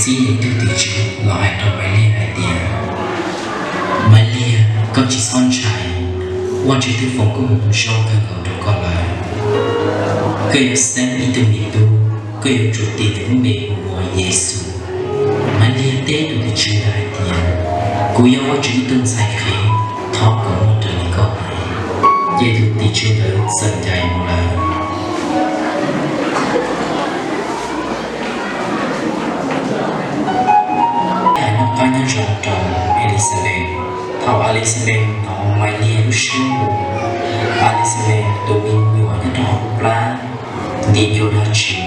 Txib nws tus tim tswv los hais rau Maiv Liag hais tias, Maiv Liag, koj tsis txhob ntshai, Vajtswv twb foom koob hmoov zoo kawg nkaus rau koj lawm. Koj yuav xeeb ib tug me tub, koj yuav tsum tis nws lub npe hu ua Yexus. Maiv Liag teb tus tim tswv ntawd hais tias, Kuv yog Vajtswv ib tug ntxhais qhev, thov kom muaj raws li koj hais. Ces tus tim tswv ntawd txawm ncaim mus lawm. Hais noj qab nyob zoo rau Elixanpes. Thaum Elixanpes hnov Maiv Liag lub suab mus, Elixanpes tus me nyuam nyob rau hauv plab nti ncua dab tsi.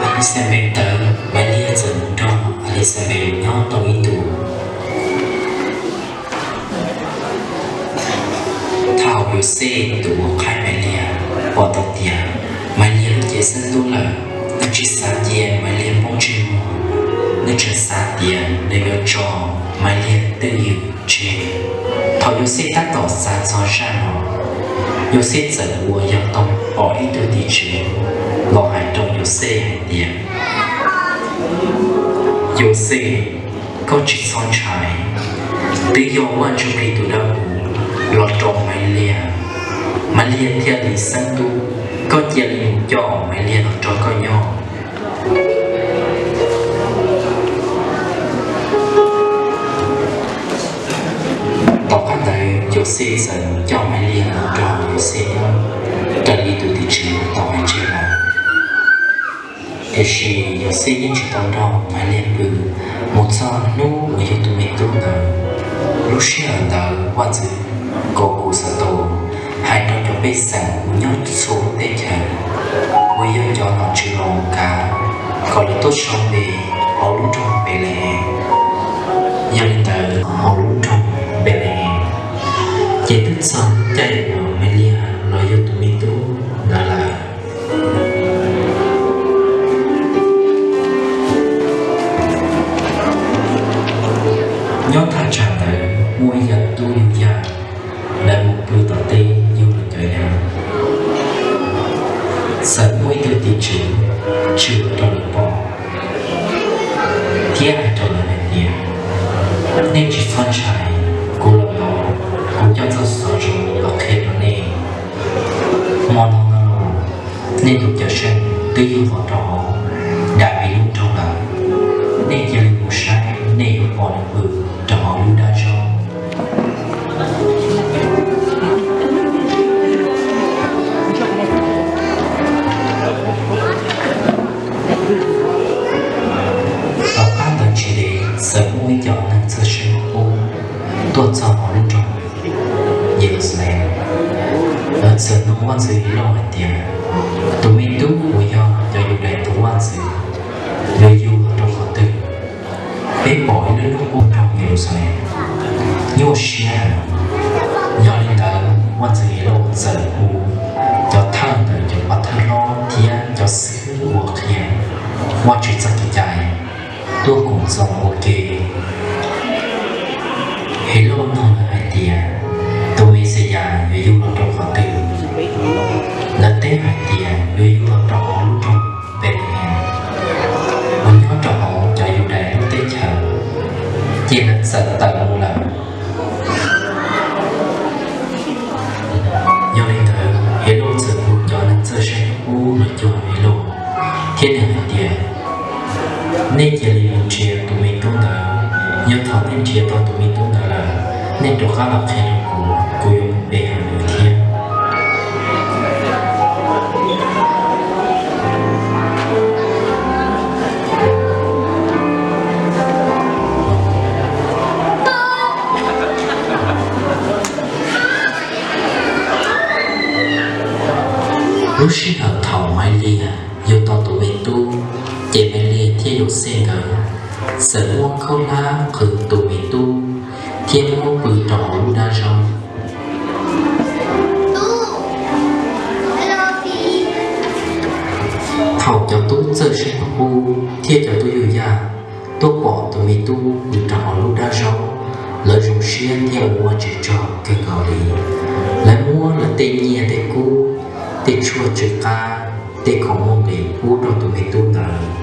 Elixanpes tawv, Maiv Liag txawm mus nrog Elixanpes nyob tau ib ntus. Thaum Yauxej tus uas qhaib Maiv Liag pom tau tias Maiv Liag lub cev xeeb tub lawm, nws tsis xav cia Maiv Liag poob ntsej muag, nws tseem xav tias nws yuav tso Maiv Liag twj ywm tseg. Thaum Yauxej tab tom xav txog zaj no, Yauxej txawm ua yog toog pom ib tug tim tswv los hais rau Yauxej hais tias, Yauxej, koj tsis txhob ntshai, twb yog Vajtswv tus dawb huv los rau Maiv Liag, Maiv Liag thiaj li xeeb tub. Koj cia li mus coj Maiv Liag los nrog koj nyob. Tom qab ntawd Yauxej txawm mus coj Maiv Liag los nrog Yauxej nyob, raws li tus tim tswv tau hais tseg lawm. Tiam sis Yauxej yeej tsis tau nrog Maiv Liag pw mus txog hnub uas yug tus me tub ntawd. Lub sij hawm ntawd Vajtswv kaum kuv xov tooj hais rau cov pej xeem uas nyob txhua lub teb chaws uas yog cov nom tswv los kav kom lawv tuaj sau npe hauv lub nroog Npelehees. Yog li ntawd hauv lub nroog Npelehees ces twb txog caij uas Maiv Liag los yug tus me tub ntawd lawm. Nyob thaj tsam ntawd muaj ib yam tub yug yaj, lawv mus pw tom teb yug lawv cov yaj. Txawm muaj ib tug tim tswv tshwm rau lawv pom thiab hais rau lawv hais tias, Nej tsis txhob ntshai, kuv los no, kuv coj txoj xov zoo los qhia rau nej. Hmo no no los nej tus Cawmseej twb yug los rau hauv Daviv lub nroog lawm. Nej cia li mus saib, nej yuav pom nws pw rau hauv lub dab zaub. Tom qab ntawd tsis ntev txawm muaj ib co neeg txawj saib qub tuaj txog hauv lub nroog Yeluxalees. Lawv txawm nug Vaj Ntxwv Helauj hais tias, Tus me tub uas yog cov Yudais tus vaj ntxwv yuav yug los rau qhov twg? Peb pom ib lub hnub qub nroog Yeluxalees nyuaj siab heev. Yog li ntawd Vaj Ntxwv Helauj txawm hu cov thawj ntawm cov pov thawj hlob thiab cov xib hwb uas qhia Vajtswv txoj kev cai tuaj koom txoos ua ke. Helauj nug lawv hais tias, Tus Mexiyas yuav yug los rau qhov twg? Lawv teb hais tias, Yuav yug los rau hauv lub nroog Npelehees uas nyob rau hauv cov Yudais lub teb chaws. Ces lawv txawm tawm mus lawm. Yog li ntawd Helauj txawm hu cov neeg txawj saib qub los cuag Helauj thiab nug hais tias, Nej cia li mus nrhiav tus me tub ntawd. Yog thaum nej nrhiav tau tus me tub ntawd lawm, nej rov qab los qhia rau kuv, kuv yuav mus pe hawm nws thiab. Lub sij hawm thaum Maivliag yug tau tus me tub, ces Maivliag thiab Yauxej nkawd txawm muab khaub hlab qhwv tus me tub thiab muab pw rau hauv lub dab zaub. Thaum cov tub txawj saib qub thiab cov tub yug yaj tuaj pom tus me tub pw rau hauv lub dab zaub, lawv zoo siab thiab ua Vajtswv tsaug kawg nkaus li. Lawv muab lawv tej nyiaj tej kub, tej tshuaj tsw qab, tej khoom muaj nqis pub rau tus me tub ntawd.